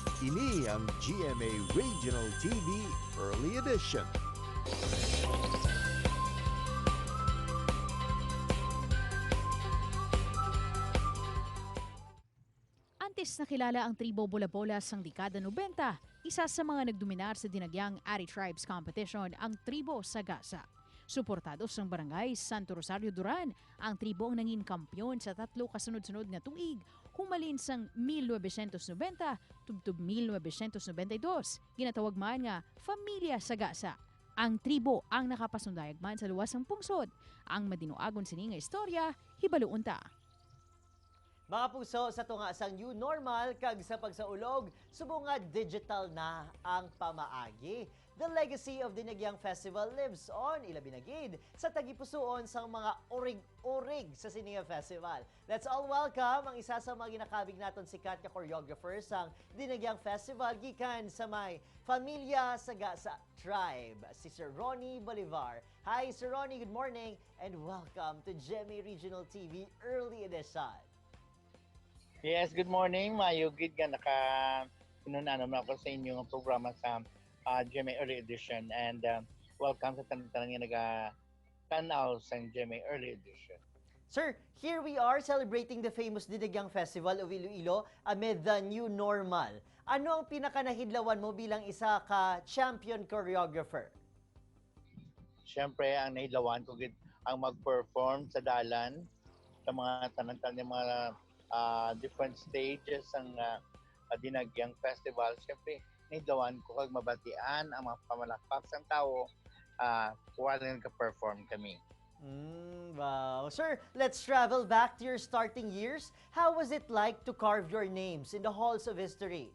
Ini ang GMA Regional TV Early Edition. Antes nakilala ang tribo Bola-Bola sang dekada 90, isa sa mga nagdominar sa dinagyang Ari Tribes Competition ang tribo Sagasa. Suportado sang barangay Santo Rosario Duran, ang tribo ang nangin kampiyon sa tatlo kasunod-sunod nga tuig, humalin sang 1990 tubtob 1992, ginatawag man nga Familia Sagasa. Ang tribo ang nakapasundayag man sa luwas ng pungsod. Ang madinuagon sini nga istorya, hibaluon ta. Mga puso, sa tunga sang new normal kag sa pagsaulog, subong nga digital na ang pamaagi. The legacy of Dinagyang Festival lives on, ilabi na gid, sa tagipusoon sang mga urig-urig sa Sininga Festival. Let's all welcome ang isa sa mga ginakabig naton sikat ka choreographers sang Dinagyang Festival gikan sa may Familia Sagasa Tribe, si Sir Ronnie Bolivar. Hi, Sir Ronnie, good morning and welcome to GMA Regional TV Early Edition. Yes, good morning. Maayo gid nga naka inunano na ako sa inyong programa sa GMA Early Edition and welcome sa tanan-tanan nga naga tanaw sa GMA Early Edition. Sir, here we are celebrating the famous Dinagyang Festival of Iloilo amid the new normal. Ano ang pinakanahidlawan mo bilang isa ka champion choreographer? Siyempre, ang nahidlawan ko gid ang mag-perform sa dalan sa mga tanan-tanan nga mga different stages ang Dinagyang Festival. Siyempre, nahidlawan ko kag mabatian ang mga pamalakpak sang tao while nag-perform kami. Wow. Sir, let's travel back to your starting years. How was it like to carve your names in the halls of history?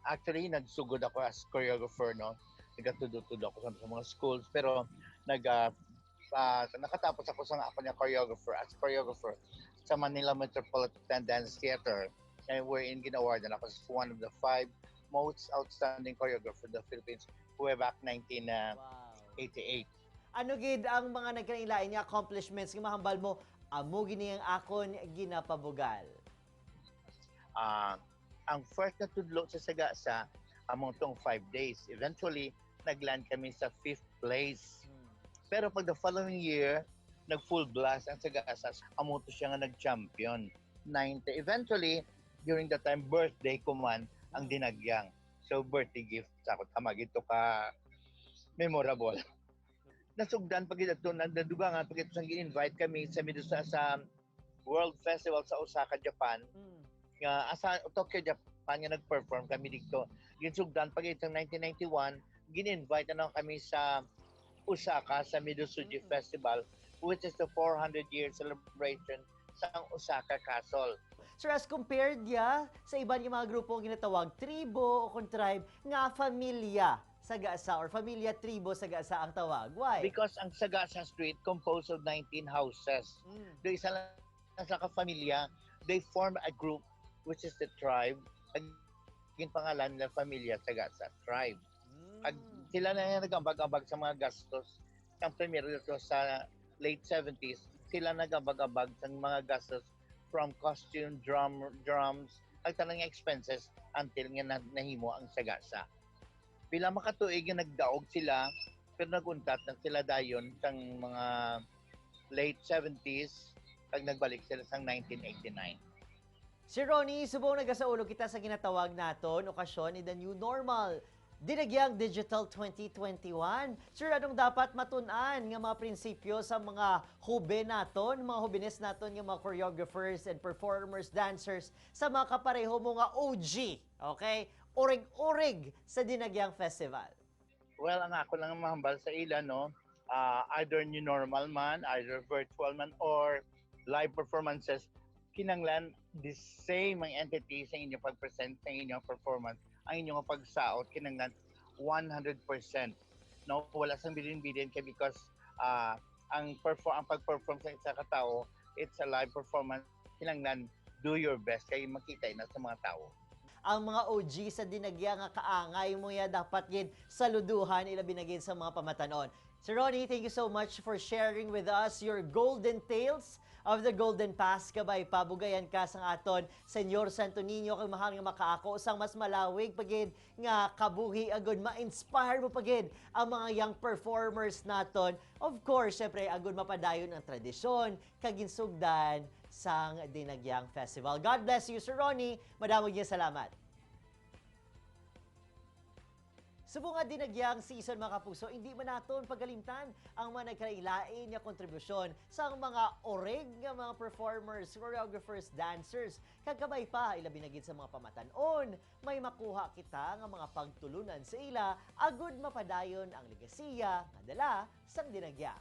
Actually, nagsugod ako as choreographer, no? Nagatudo-tudo ako sa mga schools, pero nakatapos ako sa ako niya choreographer, as choreographer sa Manila Metropolitan Dance Theater, and wherein ginawardan ako as one of the five most outstanding choreographer of the Philippines way back 1988. Ano gid ang mga nagkailain nga accomplishments nga mahambal mo, amo gini ang akon ginapabugal? Ang first na tudlo sa Sagasa, among tong 5 days. Eventually, nagland kami sa fifth place. Pero pag the following year, nag full blast ang Sagasa, amo to siya nga nag-champion. 90. Eventually, during the time, birthday ko man ang dinagyang. So, birthday gift sa ako. Tama, gito ka memorable. Nasugdan pag ito, nadugangan pag ito invite kami sa World Festival sa Osaka, Japan. Nga asa Tokyo, Japan nga nag-perform kami dito. Ginsugdan pag itong 1991, gin-invite na kami sa Osaka sa Midosuji Festival, which is the 400-year celebration sa Osaka Castle. Sir, as compared ya sa iban nga mga grupo nga ginatawag tribo o kung tribe nga Familia Sagasa or Familia Tribo Sagasa ang tawag. Why? Because ang Sagasa Street composed of 19 houses. Do isa lang sa ka-familia, they form a group which is the tribe. Ang pangalan nila Familia Sagasa Tribe. Ag, sila na yung nagambag-ambag sa mga gastos. Ang premiere dito sa late 70s, sila nagambag-ambag sa mga gastos from costume, drums, at tanang expenses until nga nahimo ang Sagasa. Pila makatuig nga nagdaog sila, pero naguntat na sila dayon sang mga late 70s, kag nagbalik sila sang 1989. Sir Ronnie, subong nagasaulog kita sa ginatawag naton okasyon ni the new normal, Dinagyang Digital 2021. Sir, anong dapat matun-an nga mga prinsipyo sa mga hobe naton, mga hobenes naton nga mga choreographers and performers, dancers, sa mga kapareho mo nga OG, okay? Urig-urig sa Dinagyang Festival. Well, ang ako lang mahambal sa ila, no, either new normal man, either virtual man, or live performances, kinanglan the same ang entity sa inyong pag-present, sa inyong performance, ang inyong pagsaot, kinanglan 100%. No, wala sang bilin-bilin kay because ang pag-perform sa isa ka tao, it's a live performance, kinanglan do your best kay makita na sa mga tao. Ang mga OG sa dinagya nga kaangay mo ya dapat gid saluduhan, ilabi na gid sa mga pamatanon. Sir Ronnie, thank you so much for sharing with us your golden tales of the Golden Pass. Kabay pa, bugayan ka sang aton Senyor Santo Niño kag mahal nga makaako sang mas malawig pa gid nga kabuhi agud ma-inspire mo pa gid ang mga young performers naton. Of course, syempre agud mapadayon ang tradisyon kag ginsugdan sang Dinagyang Festival. God bless you, Sir Ronnie. Madamo gid salamat. Subong nga Dinagyang season, mga kapuso, hindi man naton pagalimtan ang mga nagkalain nga kontribusyon sa mga oreg nga mga performers, choreographers, dancers. Kag kabay pa, ilabi na gid sa mga pamatan-on, may makuha kita nga mga pagtulunan sa ila agud mapadayon ang legasiya nga dala sang Dinagyang.